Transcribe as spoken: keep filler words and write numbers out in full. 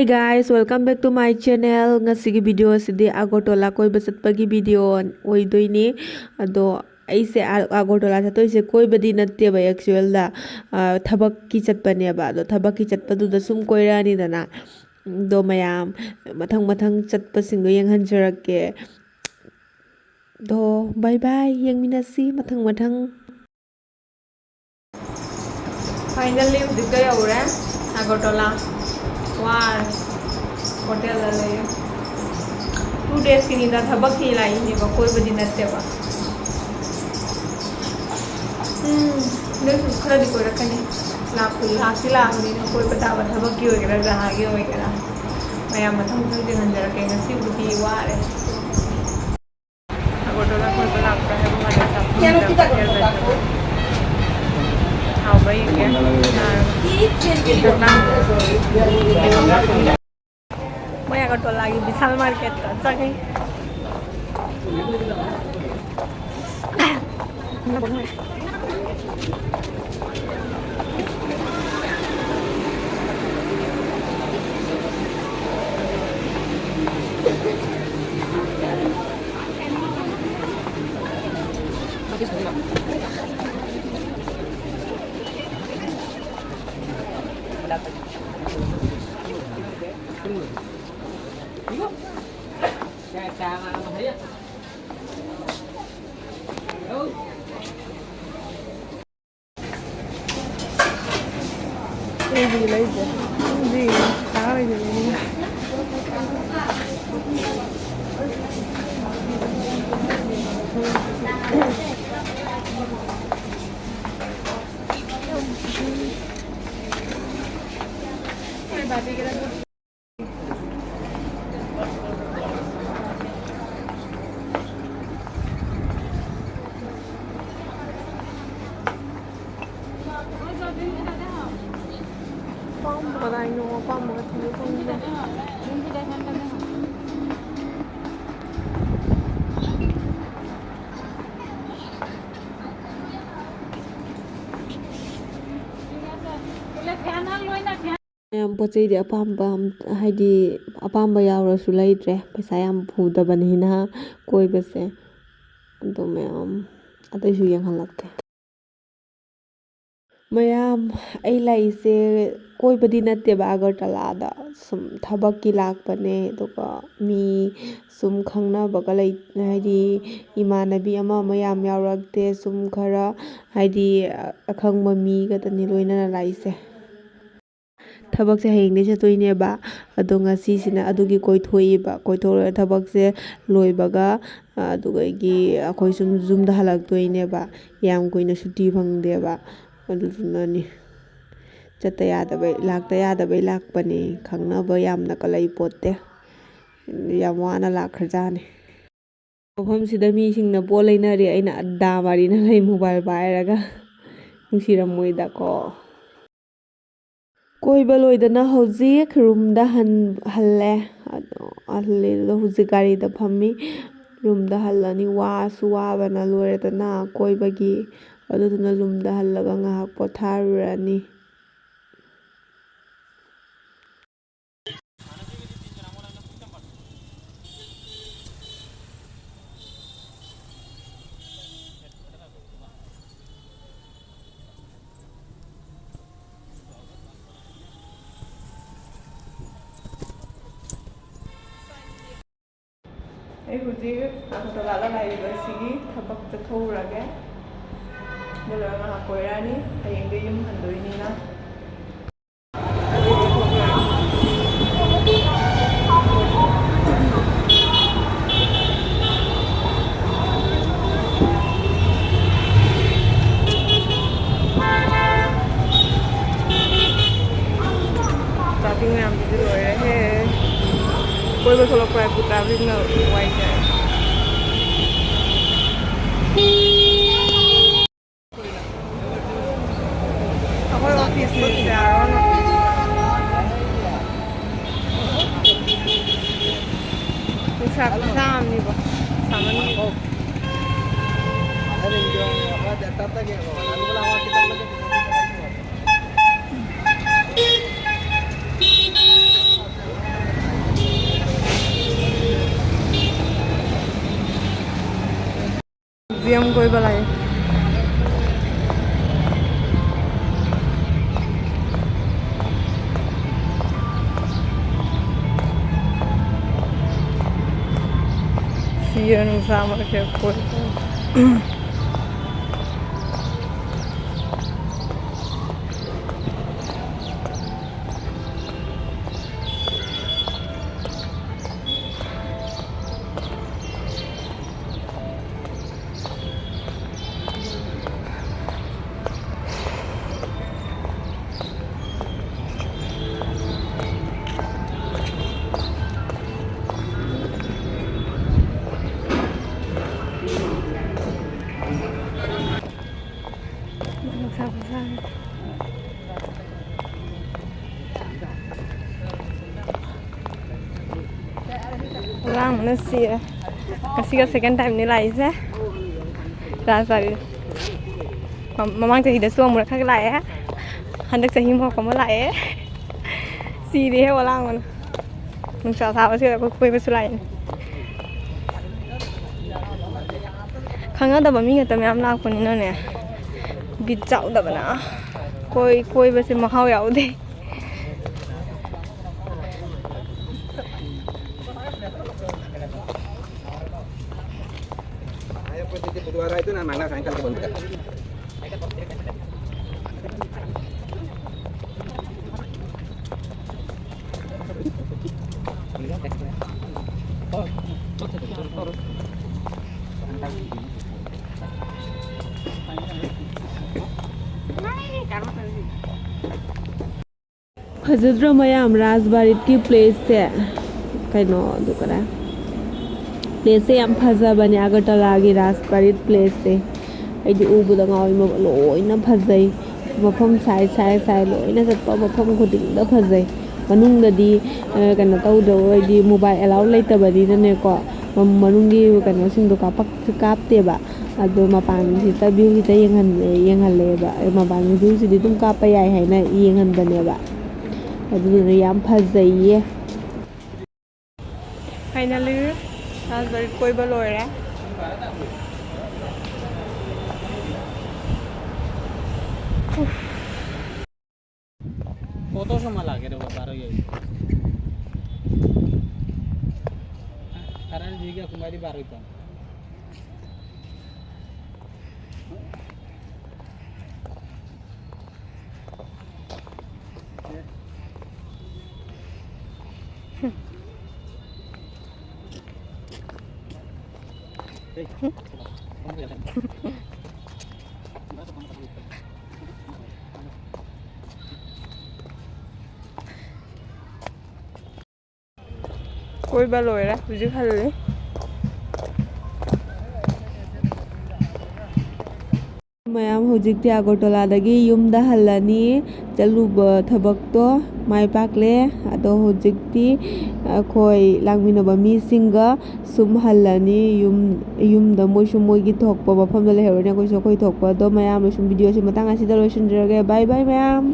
Hey guys, welcome back to my channel. ꯉꯁꯤꯒꯤ video ꯑꯁꯤꯗꯤ ꯑꯒꯔꯇꯣꯂꯥ ꯀꯣꯏꯕ ꯆꯠꯄꯒꯤ video ꯑꯣꯏꯗꯣꯏꯅꯤ꯫ ꯑꯗꯣ ꯑꯩꯁꯦ ꯑ-, ꯑꯒꯔꯇꯣꯂꯥ ꯆꯠꯇꯣꯏꯁꯦ ꯀꯣꯏꯕꯗꯤ ꯅꯠꯇꯦꯕ, actualꯗ, ꯑ, ꯊꯕꯛꯀꯤ ꯆꯠꯄꯅꯦꯕ꯫ ꯑꯗꯣ ꯊꯕꯛꯀꯤ ꯆꯠꯄꯗꯨꯗ ꯁꯨꯝ ꯀꯣꯏꯔꯛꯑꯅꯤꯗꯅ꯫ ꯑꯗꯣ ꯃꯌꯥꯝ ꯃꯊꯪ ꯃꯊꯪ ꯆꯠꯄꯁꯤꯡꯗꯣ ꯌꯦꯡꯍꯟꯖꯔꯛꯀꯦ꯫ ꯑꯗꯣ bye bye, ꯌꯦꯡꯃꯤꯟꯅꯁꯤ ꯃꯊꯪ ꯃꯊꯪ꯫ Finally ꯍꯧꯖꯤꯛꯇ ꯌꯧꯔꯦ ꯑꯒꯔꯇꯣꯂꯥ꯫ ꯋꯥꯔꯦ꯫ ꯍꯣꯇꯦꯜꯗ ꯂꯩꯔꯦ꯫ Two daysꯀꯤꯅꯤꯗ, ꯊꯕꯛꯀꯤ ꯂꯥꯛꯏꯅꯦꯕ, ꯀꯣꯏꯕꯗꯤ ꯅꯠꯇꯦꯕ꯫ ꯎꯝ, ꯑꯗꯨꯁꯨ ꯈꯔꯗꯤ ꯀꯣꯏꯔꯛꯀꯅꯤ꯫ ꯂꯥꯛꯄꯨ ꯂꯥꯛꯇꯤ ꯂꯥꯛꯑꯕꯅꯤꯅ ꯀꯣꯏꯕ ꯇꯥꯕ, ꯊꯕꯛꯀꯤ ꯑꯣꯏꯒꯦꯔꯥ ꯖꯍꯥꯒꯤ ꯑꯣꯏꯒꯦꯔꯥ꯫ ꯃꯌꯥꯝ ꯃꯊꯪ ꯃꯊꯪ ꯌꯦꯡꯍꯟꯖꯔꯛꯀꯦ꯫ ꯉꯁꯤꯕꯨꯗꯤ ꯋꯥꯔꯦ꯫ ꯑꯒꯔꯇꯂꯥ ꯀꯣꯏꯕ ꯂꯥꯛꯄ꯭ꯔꯥ ꯍꯥꯏꯕ ꯃꯥꯂꯦ꯫ ꯆꯥꯛ ꯊꯣꯡꯕꯗ ꯍꯣꯇꯦꯜꯗ ꯆꯠꯂꯒ ꯍꯥꯎꯕ꯭ꯔꯥ ꯌꯦꯡꯒꯦ꯫ ꯆꯥꯔꯒ꯫ ꯃꯣꯏ ꯑꯒꯔꯇꯂꯥꯒꯤ ꯕꯤꯁꯥꯜ ꯃꯥꯔꯀꯦꯠꯇ ꯆꯪꯉꯤ꯫ ꯑꯩꯗꯤ ꯂꯩꯗꯦ꯫ ꯑꯗꯨꯗꯤ ꯆꯥꯔꯣꯏꯗꯣꯏꯅꯤ꯫ ꯑꯄꯥꯝꯕ ꯀꯗꯥꯏꯅꯣ? ꯑꯄꯥꯝꯕꯒ ꯊꯤꯕ ꯐꯪꯗꯦ꯫ ꯄꯣꯠ ꯆꯩꯗꯤ ꯑꯄꯥꯝꯕ ꯑꯝ-, ꯍꯥꯏꯗꯤ ꯑꯄꯥꯝꯕ ꯌꯥꯎꯔꯁꯨ ꯂꯩꯗ꯭ꯔꯦ, ꯄꯩꯁꯥ ꯌꯥꯝ ꯄꯨꯗꯕꯅꯤꯅ ꯀꯣꯏꯕꯁꯦ꯫ ꯑꯗꯣ ꯃꯌꯥꯝ ꯑꯇꯩꯁꯨ ꯌꯦꯡꯍꯜꯂꯛꯀꯦ꯫ ꯃꯌꯥꯝ, ꯑꯩ ꯂꯥꯛꯏꯁꯦ ꯀꯣꯏꯕꯗꯤ ꯅꯠꯇꯦꯕ ꯑꯒꯔꯇꯂꯥꯗ, ꯁꯨꯝ ꯊꯕꯛꯀꯤ ꯂꯥꯛꯄꯅꯦ꯫ ꯑꯗꯨꯒ ꯃꯤ ꯁꯨꯝ ꯈꯪꯅꯕꯒ ꯂꯩ, ꯍꯥꯏꯗꯤ ꯏꯃꯥꯟꯅꯕꯤ ꯑꯃ ꯑꯃ ꯌꯥꯝ ꯌꯥꯎꯔꯛꯇꯦ, ꯁꯨꯝ ꯈꯔ ꯍꯥꯏꯗꯤ ꯑꯈꯪꯕ ꯃꯤ ꯈꯛꯇꯅꯤ ꯂꯣꯏꯅꯅ ꯂꯥꯛꯏꯁꯦ꯫ ꯊꯕꯛꯁꯦ ꯍꯌꯦꯡꯗꯩ ꯆꯠꯇꯣꯏꯅꯦꯕ꯫ ꯑꯗꯣ ꯉꯁꯤꯁꯤꯅ ꯑꯗꯨꯒꯤ ꯀꯣꯏꯊꯣꯛꯏꯕ꯫ ꯀꯣꯏꯊꯣꯛꯂꯒ ꯊꯕꯛꯁꯦ ꯂꯣꯏꯕꯒ, ꯑꯗꯨꯗꯒꯤ ꯑꯩꯈꯣꯏ ꯁꯨꯝ ꯌꯨꯝꯗ ꯍꯜꯂꯛꯇꯣꯏꯅꯦꯕ꯫ ꯌꯥꯝ ꯀꯨꯏꯅ ꯁꯨꯇꯤ ꯐꯪꯗꯦꯕ꯫ ꯑꯗꯨꯗꯨꯅꯅꯤ꯫ ꯆꯠꯇ ꯌꯥꯗꯕꯩ, ꯂꯥꯛꯇ ꯌꯥꯗꯕꯩ ꯂꯥꯛꯄꯅꯤ꯫ ꯈꯪꯅꯕ ꯌꯥꯝꯅꯒ ꯂꯩ ꯄꯣꯠꯇꯦ꯫ ꯌꯥꯝ ꯋꯥꯅ ꯂꯥꯛꯈ꯭ꯔꯖꯥꯠꯅꯤ꯫ ꯃꯐꯝꯁꯤꯗ ꯃꯤꯁꯤꯡꯅ ꯄꯣꯠ ꯂꯩꯅꯔꯦ, ꯑꯩꯅ ꯑꯗꯥ ꯋꯥꯔꯤꯅ ꯂꯩ ꯃꯣꯕꯥꯏꯜ ꯄꯥꯏꯔꯒ꯫ ꯅꯨꯡꯁꯤꯔꯝꯃꯣꯏꯗꯀꯣ꯫ ꯀꯣꯏꯕ ꯂꯣꯏꯗꯅ ꯍꯧꯖꯤꯛ ꯔꯨꯝꯗ ꯍꯟ-, ꯍꯜꯂꯦ꯫ ꯑꯗꯣ ꯍꯜꯂꯦ, ꯑꯗꯣ ꯍꯧꯖꯤꯛ ꯒꯥꯔꯤꯗ ꯐꯝꯃꯤ꯫ ꯔꯨꯝꯗ ꯍꯜꯂꯅꯤ, ꯋꯥꯁꯨ ꯋꯥꯕꯅ ꯂꯣꯏꯔꯦꯗꯅ ꯀꯣꯏꯕꯒꯤ꯫ ꯑꯗꯨꯗꯨꯅ ꯔꯨꯝꯗ ꯍꯜꯂꯒ ꯉꯥꯏꯍꯥꯛ ꯄꯣꯊꯥꯔꯨꯔꯅꯤ꯫ ꯑꯩ ꯍꯧꯖꯤꯛ ꯑꯒꯔꯇꯂꯥꯗ ꯂꯥꯛꯏꯕ ꯑꯁꯤꯒꯤ ꯊꯕꯛ ꯆꯠꯊꯣꯛꯎꯔꯒꯦ꯫ ꯑꯗꯨ ꯂꯣꯏꯔꯒ ꯉꯥꯏꯍꯥꯛ ꯀꯣꯏꯔꯛꯑꯅꯤ꯫ ꯍꯌꯦꯡꯗꯤ ꯌꯨꯝ ꯍꯟꯗꯣꯏꯅꯤꯅ꯫ Traffic ꯃꯌꯥꯝꯁꯤꯗꯤ ꯂꯣꯏꯔꯦꯍꯦ꯫ ꯀꯣꯏꯕ ꯊꯣꯛꯂꯛꯄ ꯍꯥꯏꯕꯨ trafficꯅ ꯋꯥꯏ ꯆꯥꯏ꯫ ꯑꯩꯈꯣꯏ office ꯅꯦ, ꯁꯤ ꯑꯥꯔ ꯑꯣꯟ office꯫ ꯅꯨꯡꯁꯥ ꯈꯨꯁꯥ ꯑꯃꯅꯤꯕꯣ, ꯁꯥꯃꯟꯒꯤ꯫ ꯑꯗꯨ ꯅꯪꯁꯨ ꯑꯃ ꯗꯦꯠ ꯇꯔꯥꯇꯔꯦꯠꯇꯒꯤ ꯑꯃꯨꯛ ꯅꯪꯁꯨ ꯂꯥꯛꯑꯣ, ꯈꯤꯇꯪ ꯅꯪꯁꯨ꯫ ꯌꯥꯝ ꯀꯣꯏꯕ ꯂꯥꯛꯑꯦ꯫ ꯁꯤꯔ ꯅꯨꯡꯁꯥ ꯃꯔꯛꯇ ꯀꯣꯏꯕ꯫ ꯅꯨꯡꯁꯥ ꯈꯨꯁꯥꯁꯦ꯫ ꯑꯉꯥꯡꯕꯅ ꯁꯤꯔꯦ꯫ ꯉꯁꯤꯒ second time ꯅꯤ ꯂꯥꯛꯏꯁꯦ꯫ ꯔꯥꯖꯕꯥꯔꯤ꯫ ꯃ-, ꯃꯃꯥꯡ ꯆꯍꯤꯗꯁꯨ ꯑꯃꯨꯔꯛ ꯈꯛ ꯂꯥꯛꯑꯦ꯫ ꯍꯟꯗꯛ ꯆꯍꯤ ꯑꯃꯨꯛ ꯑꯃ ꯂꯥꯛꯑꯦ꯫ ꯁꯤꯔꯦꯍꯦ ꯑꯣꯂꯥꯡꯕꯅ꯫ ꯅꯨꯡꯁꯥ ꯁꯥꯕꯁꯤꯗ ꯑꯩꯈꯣꯏ ꯀꯣꯏꯕꯁꯨ ꯂꯥꯛꯏꯅꯦ꯫ ꯈꯪꯅꯗꯕ ꯃꯤ ꯈꯛꯇ ꯃꯌꯥꯝ ꯂꯥꯛꯄꯅꯤꯅꯅꯦ, ꯕꯤꯠ ꯌꯥꯎꯗꯕꯅ꯫ ꯀꯣꯏ-, ꯀꯣꯏꯕꯁꯦ ꯃꯍꯥꯎ ꯌꯥꯎꯗꯦ꯫ ꯐꯖꯗ꯭ꯔꯣ ꯃꯌꯥꯝ, ꯔꯥꯖꯕꯥꯔꯤꯠꯀꯤ place ꯁꯦ? ꯀꯩꯅꯣ, ꯑꯗꯨ ꯀꯗꯥꯏ? Place ꯁꯦ ꯌꯥꯝ ꯐꯖꯕꯅꯦ, ꯑꯒꯔꯇꯂꯥꯒꯤ ꯔꯥꯖꯕꯥꯔꯤꯠ place ꯁꯦ꯫ ꯑꯩꯗꯤ ꯎꯕꯗ ꯉꯥꯎꯋꯤ, ꯃ-, ꯂꯣꯏꯅ ꯐꯖꯩ꯫ ꯃꯐꯝ side, side, side ꯂꯣꯏꯅ ꯆꯠꯄ ꯃꯐꯝ ꯈꯨꯗꯤꯡꯗ ꯐꯖꯩ꯫ ꯃꯅꯨꯡꯗꯗꯤ, ꯑ, ꯀꯩꯅꯣ ꯇꯧꯗ꯭ꯔꯕ ꯑꯣꯏꯗꯤ, mobile allow ꯂꯩꯇꯕꯅꯤꯅꯅꯦꯀꯣ, ꯃ-, ꯃꯅꯨꯡꯒꯤ ꯀꯩꯅꯣꯁꯤꯡꯗꯣ ꯀꯥꯞꯄꯛ-, ꯀꯥꯞꯇꯦꯕ꯫ ꯑꯗꯣ ꯃꯄꯥꯟꯁꯤꯗ view ꯁꯤꯗ ꯌꯦꯡꯍꯟ-, ꯌꯦꯡꯍꯜꯂꯦꯕ꯫ ꯃꯄꯥꯟꯒꯤ view ꯁꯤꯗꯤ ꯑꯗꯨꯝ ꯀꯥꯞꯄ ꯌꯥꯏ ꯍꯥꯏꯅ ꯌꯦꯡꯍꯟꯕꯅꯦꯕ꯫ ꯑꯗꯨꯗꯨꯅ ꯌꯥꯝ ꯐꯖꯩꯌꯦ꯫ Finally, ꯔꯥꯖꯕꯥꯔꯤ ꯀꯣꯏꯕ ꯂꯣꯏꯔꯦ꯫ কত সময় লাগে রে বাবা, বার হয়ে যাবে? কারেন্ট দিয়ে গিয়ে কুমারি বার হইতাম। ꯀꯣꯏꯕ ꯂꯣꯏꯔꯦ, ꯍꯧꯖꯤꯛ ꯍꯜꯂꯦ꯫ ꯃꯌꯥꯝ ꯍꯧꯖꯤꯛꯇꯤ ꯑꯒꯔꯇꯂꯥꯗꯒꯤ ꯌꯨꯝꯗ ꯍꯜꯂꯅꯤ꯫ ꯆꯠꯂꯨꯕ ꯊꯕꯛꯇꯣ ꯃꯥꯏ ꯄꯥꯛꯂꯦ꯫ ꯑꯗꯣ ꯍꯧꯖꯤꯛꯇꯤ ꯑꯩꯈꯣꯏ ꯂꯥꯡꯃꯤꯟꯅꯕ ꯃꯤꯁꯤꯡꯒ ꯁꯨꯝ ꯍꯜꯂꯅꯤ ꯌꯨꯝ, ꯌꯨꯝꯗ꯫ ꯃꯣꯏꯁꯨ ꯃꯣꯏꯒꯤ ꯊꯣꯛꯄ ꯃꯐꯝꯗ ꯂꯩꯍꯧꯔꯅꯤ, ꯑꯩꯈꯣꯏꯁꯨ ꯑꯩꯈꯣꯏ ꯊꯣꯛꯄ꯫ ꯑꯗꯣ ꯃꯌꯥꯝ, ꯁꯨꯝ ꯚꯤꯗꯤꯑꯣꯁꯤ ꯃꯇꯥꯡ ꯑꯁꯤꯗ ꯂꯣꯏꯁꯤꯟꯖꯔꯒꯦ꯫ ꯕꯥꯏ ꯕꯥꯏ ꯃꯌꯥꯝ꯫